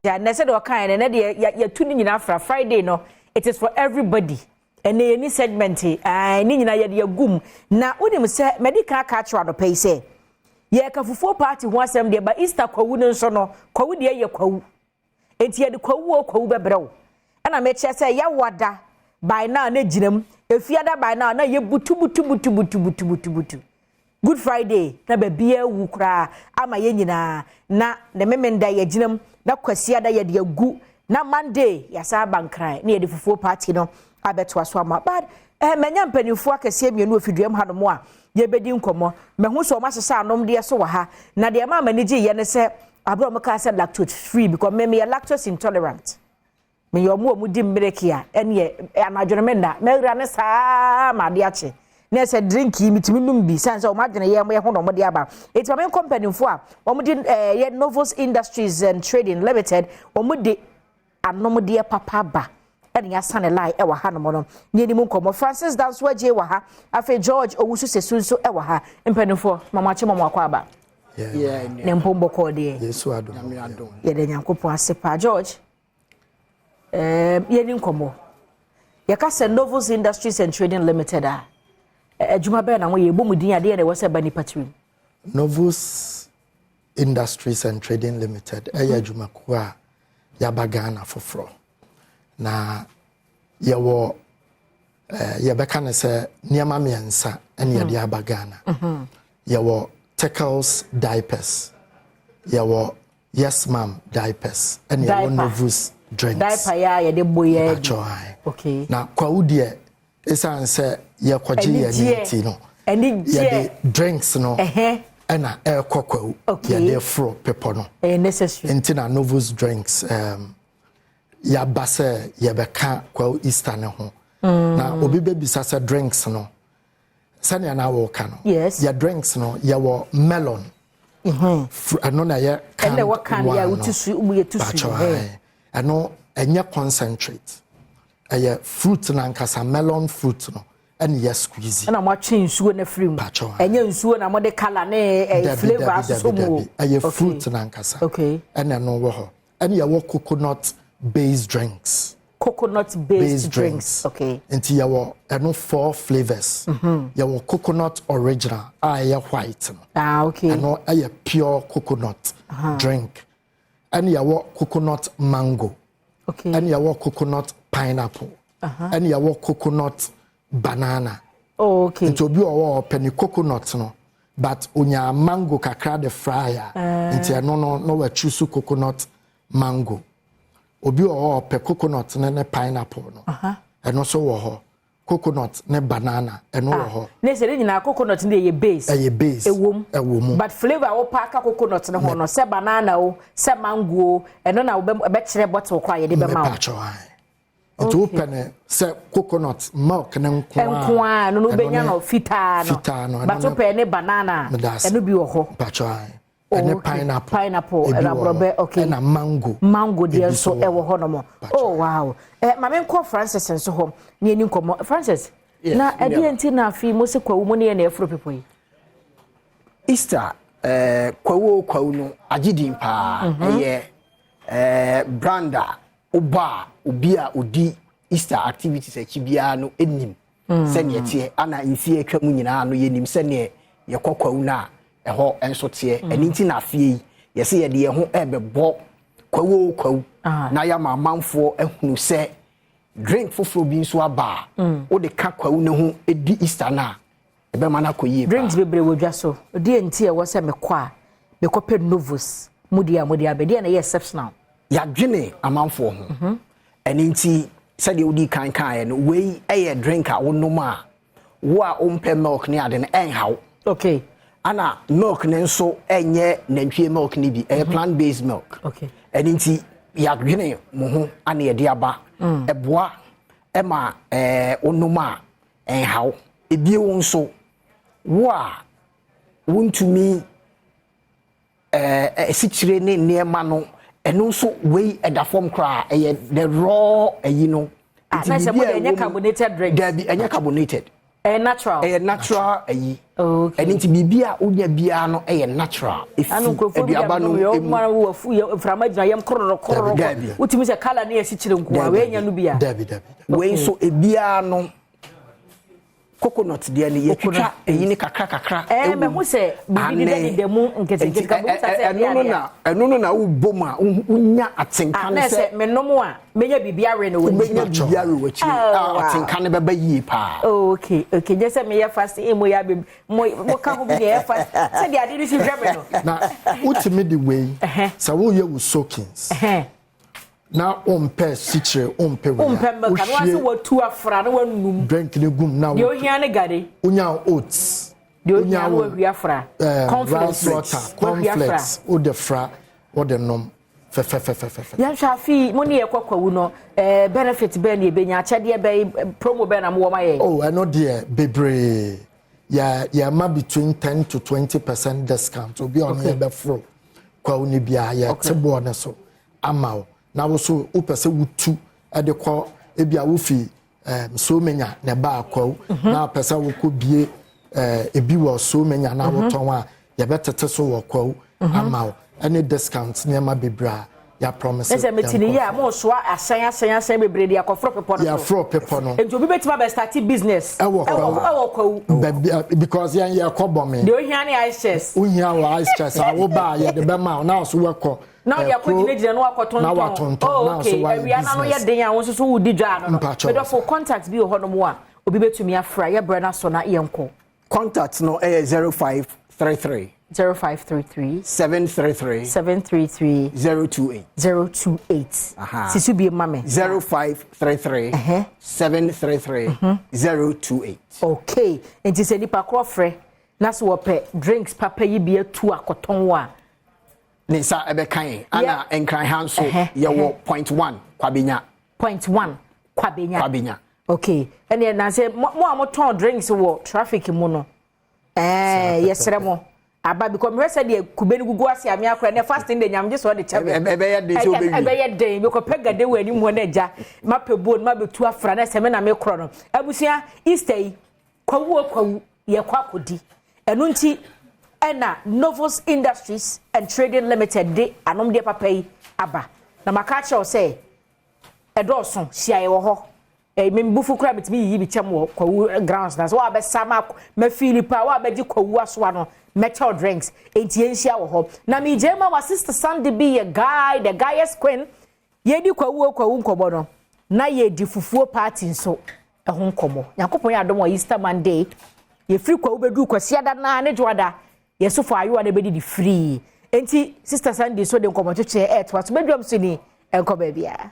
Ɛnɛ sɛ deɛ ɔka yɛn, ɛnɛ deɛ yɛtu ne nyinaa fra. Friday no, it is for everybody. Ɛnɛ yɛn ni segment ɛɛ ne nyinaa yɛde agum. Na wonim sɛ mɛdi kan aka akyerɛ adɔpɛ yi sɛ yɛka fufuo party ho asɛm deɛ ba Easter kwawu no nso no, kwawu deɛ yɛ kwawu, eti yɛde kwawu o kwawu bɛbrɛ wo. Ɛna mɛkyerɛ sɛ yɛwada by now na gyina mu, efiada by now na yɛ butu butu butu butu butu butu butu, Good Friday na baabi awu koraa ama yɛn nyinaa, na ne memenda yɛ gyina mu, na Kwasiada yɛde agu, na Monday yɛasa aba Nkran na yɛde fufuo party no abɛtoa so ama. But manya mpanimfoɔ akɛseɛ mmienu ofiduam hanom a yɛbɛdi nkɔmmɔ. Mahu sɛ ɔmo ahyehyɛ anomdeɛ so wɔ ha, na deɛ ɛma m'ani gye yɛ ne sɛ abere ɔmo kaa sɛ lactose free, because me meyɛ lactose intolerant. Meyɛ ɔmo a ɔmo di mmereki a ɛneɛ anadwo no me nna mɛwura ne saa ma ade akye na ɛsɛ drink yi mitumi num bi san sɛ ɔmo adwene yɛ ɛho na ɔmo de aba. Eti maame nkɔ mpanimfoɔ a ɔmo de yɛ Novos Industries and Trading Limited, ɔmo de anomdeɛ papa ba ɛne yɛasa ne line ɛwɔ ha nom no ne anim nkɔmmɔ. Francis Danso Agye wɔ ha, afei George Owusu Sesu nso ɛwɔ ha. Mpanimfoɔ, mama akye, mama akɔ aba ne mpɔmbɔkɔɔ deɛ. Yesu adom. Yɛde Nyankopɔn ase paa. George, yɛni nkɔmmɔ. Yɛka sɛ Novos Industries and Trading Limited a, adwuma bɛɛ na moyɛ? Ɛbɔ mu din adeɛ na ɛwɔ sɛ ɛba nipa tirim. Novos Industries and Trading Limited ɛyɛ adwumakuo a yɛaba Ghana foforɔ, na yɛwɔ yɛbɛka no sɛ nneɛma mmiɛnsa ɛne yɛde aba Ghana. Yɛwɔ Tickles diapers, yɛwɔ Yes Mam diapers, ɛne yɛwɔ Novus drinks. Diaper yɛ a yɛde bɔ yɛ. Bi na kwawu deɛ, ɛsiane sɛ yɛkɔgye yɛn ni ti no, yɛde drinks no ɛna ɛrekɔ kwawu, yɛde foro pepɔ no. Ɛyɛ necessary. Nti na Novus drinks yaba sɛ yɛbɛka kwawu Easter ne ho. Na obi bɛbisa sɛ drinks no, sɛnea na wɔka no, yɛ drinks no, yɛwɔ melon, ɛno na yɛ canned one no, ɛno ɛnyɛ concentrate, ɛyɛ fruit na nkasa, melon fruit no ɛna yɛ squeeze. Ɛna mo atwe nsuo na firi mu? Ɛnyɛ nsuo na mo de colour ne ɛyɛ flavour asoso mu o? Ɛyɛ fruit na nkasa. Ɛna ɛno wɔ hɔ, ɛna yɛwɔ coconut based drinks. Coconut based drinks, okay. Nti yɛwɔ ɛno four flavours. Yɛwɔ coconut original a ɛyɛ white no. Ɛno ɛyɛ pure coconut drink. Ɛna yɛwɔ coconut mango. Ɛna yɛwɔ coconut pineapple. Ɛna yɛwɔ coconut banana. Nti obi wɔ hɔ ɔpɛ ne coconut no, but onya mango kakra de fry a, nti ɛno no na watwi so coconut mango. Obi wɔ hɔ ɔpɛ coconut ne pineapple no, ɛno nso wɔ hɔ, coconut ne banana, ɛno wɔ hɔ. Ne sɛ ne nyinaa coconut ne yɛ base. Ɛyɛ base. Ɛwɔ mu. Ɛwɔ mu. But flavour a wɔpa aka coconut ne ho no, sɛ banana o, sɛ mango o, ɛno na wɔbɛkyerɛ bottle kɔ a yɛde bɛma wo. Mepatwɛ ayi, nti wopɛ ne sɛ coconut milk ne nko a, nko a, no no wobɛnya no fitaa no. Fitaa no. But wopɛ ne banana, ɛno bi wɔ hɔ. Mpatwɛ ayi, ɛne pineapple. Pineapple ɛna aborɔbɛ, okay. Ɛna mango. Mango deɛ nso ɛwɔ hɔ nom. Oh wow, maame, nkɔ Francis nso hɔ ne yɛni nkɔmmɔ. Francis, na ɛdeɛ nti na afei mo se kwawu mu ne yɛ na ɛforo pepo yi? Easter kwawu kwawu no agye din paa. Ɛyɛ brand a wobɔ a, obi a odi Easter activities akyi biara no anim sɛneɛ teɛ, ana mfie atwa mu nyinaa no yɛnim sɛneɛ yɛkɔ kwawu no a ɛhɔ nso teɛ. Ɛno nti na afie yi yɛsɛ yɛde yɛn ho ɛbɛbɔ kwawu kwawu na yɛama amanfoɔ ahunu sɛ drink foforɔ bi nso aba a wode ka kwawu no ho di Easter no a, ɛbɛma no akɔ yie. Drinks bebree wɔ dwa so deɛ, nti ɛwɔ sɛ mekɔ a mekɔpɛ Novos mu deɛ a mode abɛ deɛ na ɛyɛ exceptional? Yɛadwene amanfoɔ ho. Ɛno nti sɛdeɛ wodi kan kaeɛ no, wei ɛyɛ drink a wonom a, wo a wompɛ milk ne ade no, ɛnhaw. Ana milk ne nso ɛnyɛ nantwie milk ne bi, ɛyɛ plant based milk. Ɛno nti yɛadwene mo ho ana yɛde aba. Ɛboa ɛma wonom a ɛnhaw. Ebie wo nso wo a wontumi ɛsikyire ne nneɛma no, ɛno nso wei ɛda fam koraa, ɛyɛ the raw ɛyi no. Ah, na sɛ mo de ɛnyɛ carbonated drink? Dabi, ɛnyɛ carbonated. Ɛyɛ natural. Ɛyɛ natural ɛyi. Ɛno nti biribi a wonya biara no yɛ natural. Ɛfi aduaba no mu. Mframa gyina yam kororo kororo. Wotumi sɛ kala ne asikyire nko a wei nya no bi a. Dabi dabi. Wei nso ebiara no coconut deɛ no yɛtwitwa ɛyi ne kakra kakra. Ɛɛ mɛ ho sɛ biribi deda deda mu nketenkete ka mo sɛ ɛno no na ɛno no na wobɔ mu a wonya atenka no sɛ. Sɛ menom a menya biribi awe no wɔ akyi. Wobɛnya biribi awe wɔ akyi a atenka no bɛba yie paa. Oh, okay okay nyɛ sɛ meyɛ fast eh, mo yɛ abɛ mo mo ka ho bi na ɛyɛ fast sɛdeɛ ade no si hwɛ me no. Na wotumi de wei sɛ woyɛ wo soakings na wompɛ sikyire wompɛ wei wompɛ mmɛka na wase watu afra na wanum drink ne gum na deɛ ohia ne gari wonya oats deɛ ohia no wahwie afra cornflakes rice water cornflakes wode fra wode nom fɛfɛfɛfɛfɛ. Yɛnhwɛ afe yi mo ne yɛ kɔ kwawu no eh, benefit bɛn na yɛbɛnya akyɛdeɛ bɛn promo bɛn na mowɔ ma yɛn. Oh ɛno deɛ bebree yɛ yɛma between 10 to 20% discount obi a ɔno yɛ bɛforo kwawu no biara yɛte boɔ no so ama wo na wo so wopɛ sɛ wotu de kɔ ebi a wofi Somenya na ɛbaa kwawu na pɛ sɛ wokɔ bie ebi wɔ Somenya na wotɔn a yɛbɛtete so wɔ kwawu ama wo ɛne discount nneɛma bebree a yɛ promise. Ɛsɛ meti ne yie a mo soa ahyɛn ahyɛn ahyɛn bebree de akɔforo pepɔ no so. Yɛaforo pepɔ no. Nti obi bɛtumi abɛ start business. Ɛwɔ kwawu. Ɛwɔ kwawu. Baabi because yɛn yɛ kɔ bɔ me. Deɛ ohia ne ice chest. Ohia wɔ ice chest a wo ba a yɛde bɛma wo na ɔso wɛkɔ. Na ɔde akɔ gyinagyina na wakɔtontɔn. Na watontɔn oh, na okay. ɔso wayɛ Awia business. na no yɛ den a wɔn nso so wodi dwa ano no. Mpakyɛw. Medɔfo contact bi wɔ hɔnom a obi bɛtumi afra yɛbrɛ no aso na yɛnkɔ. Contact no ɛyɛ 0533. 0533. 733. 733. 028. 028. Sisu bi ma me. 0533. 733. 028. Okay. Nti sɛ nipa korɔ frɛ na so wɔpɛ drinks papa yi bi atu akɔtɔn a. Ne nsa ɛbɛka yɛn. Ana Nkran ha nso yɛwɔ Point One Kwabenya. Point One Kwabenya. Kwabenya. Okay. Ɛnna na sɛ mo a motɔn drinks wɔ traffic mu no ɛɛ yɛsrɛ mo aba because mehwɛ sɛ deɛ kube no gugu ase ame akora ne fasting de nyam gye sɛ ɔde kyɛ me. Ɛbɛyɛ den sɛ wobɛwie. Ɛbɛyɛ den because pɛ gade wɔ anim hɔ na agya mapɛ buo no mabɛtu afra na sɛ me na mekorɔ no. Abusua Easter yi kwawu o kwawu yɛkɔ akɔdi ɛno nti ɛna Novos Industries and Trading Limited de anomdeɛ papa yi aba na maka akyerɛ wo sɛ ɛdɔɔso hyia yɛwɔ hɔ. Me bufu kura metumi yiyi bi kyɛm wɔ kwawu grounds na so wabɛsa ma mafili pa wabɛgye kwawu asoa no mɛkyɛw drinks enti yɛnhyia wɔ hɔ na megye ma wa sister Sandy bi yɛ guy the guyest queen yɛdi kwawu kwawu nkɔmmɔ no na yɛdi fufuo party nso ɛho nkɔmmɔ. Nyankopɔn yɛ adom wɔ Easter Monday yɛfiri kwawu bɛduru Kwasiada naa ne dwoada yɛsofo ayowa na bɛdidi free enti sister Sandy so de nkɔmmɔ twetwe ɛɛtoa so bɛdwam so ni ɛnkɔ baabiara.